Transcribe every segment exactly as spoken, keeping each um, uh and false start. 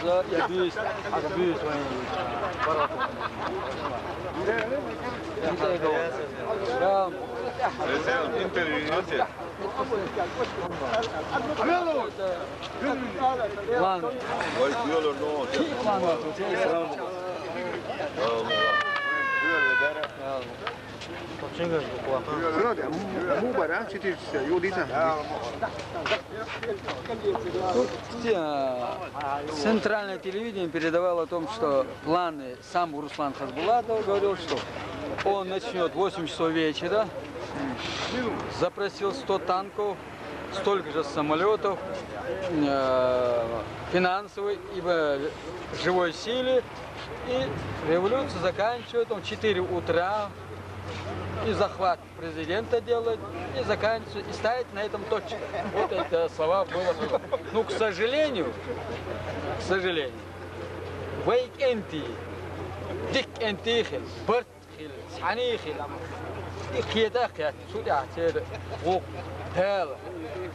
Я бюсь, я бюсь, ворота. Интервью. Ладно. Ладно. Ладно. Кстати, а, центральное телевидение передавало о том, что планы, сам Руслан Хасбулатов говорил, что он начнет в восемь часов вечера, запросил сто танков, столько же самолетов, э, финансовой и, э, живой силы. И революцию заканчивает он в четыре утра, и захват президента делать, и заканчивать, и ставить на этом точку. Вот это слова было. Ну, к сожалению, к сожалению, вайга энтий, дика энтий хила, барт хила, цхьаний хила. И кхета кхет, цу тӀехь церан гӀуллакх Дала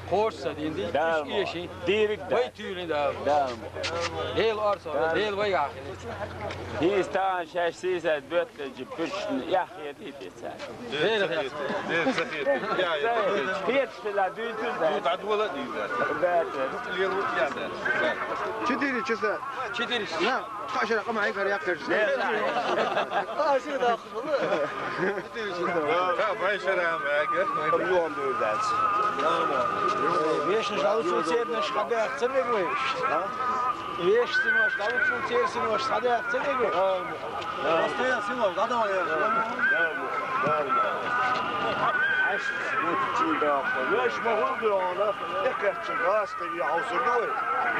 кхоша ца дина ди, Дала уьш эший. Дийриг Дала. Вай туьйрина Дала. Дала. Дела орцо, Дала. Дела вайгахь хила. Хьийса тахана шаьш сийсара боьттанчу пуьршна эхь хетий те цара? Дера хетий. Дера ца хетий. Я, я, я. Хеташ хила дуьйцур дац. Ну, дӀадола а дийр дац. Дац. Лер ву я дац. Четыре часа. Четыре часа. На, кхаа шарахь къамел хьекхар яккхарчу. Дера. Кхаа шарахь. Ха, вай шарахь ма яга. Юан дуьйр дац. Вешан жалучу цернаш хьабаьхца мегаш. А? Вешан синош, дӀалучу церан синош схьадаьхна ца дего? Постоянно синош дӀадала яра. Веш ма хӀун де хьуна, тӀекхаьчча гӀазкхий хьовсур ду вай.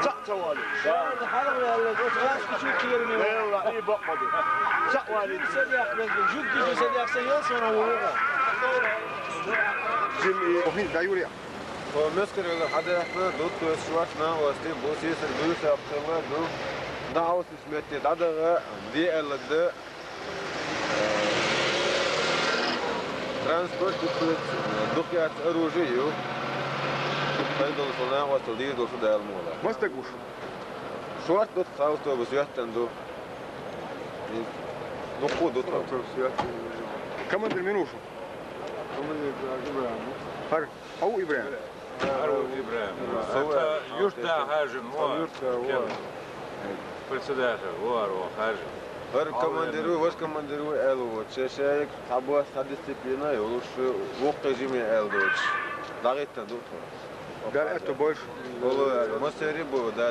Цхьаъ ца валийча. Шарна хьалаваьлла, оцу гӀазкхичу кхераме. Валлахь, и бакъ ма ду. Цхьаъ валийча. Жуьгти ца дехка, жуьгти ца дехка, сан ял сона вуьйра. Жим и. Охин, да, Юрий. Тхо Мискархила хьадаьхна ду, тхоьца шорта накъостий бу, сийсара буьйсанна хилла ду. ДӀахьовсучу метте дӀадахьа, де аьлла дан, транспорт, дукха яц оружие ю. Хай долуш накъостал дийр долуш Дала мукъ лахь. Маса стаг ву шу? Шорта ду, тхан автобус йоьттина ду. Дуккха а ду тхан. Автобус йоьттина ду. Командир мила ву шу? Командир ИбрахӀим. ХӀара. Хьо ву ИбрахӀим? ХӀара ву ИбрахӀим. Со ву, юртда хьажина ву. Юртда ву. Председатель ву хӀара ву хьажа. ХӀара командир ву, важа командир ву аьлла воцуш. Шаьш шайга цхьа бос, цхьа дисциплина йолуш, вукху режиме аьлла доцуш. ДӀагӀиттина ду тхо. Дала аьтто бойла шун. Валлахь, массеран а бу, Дала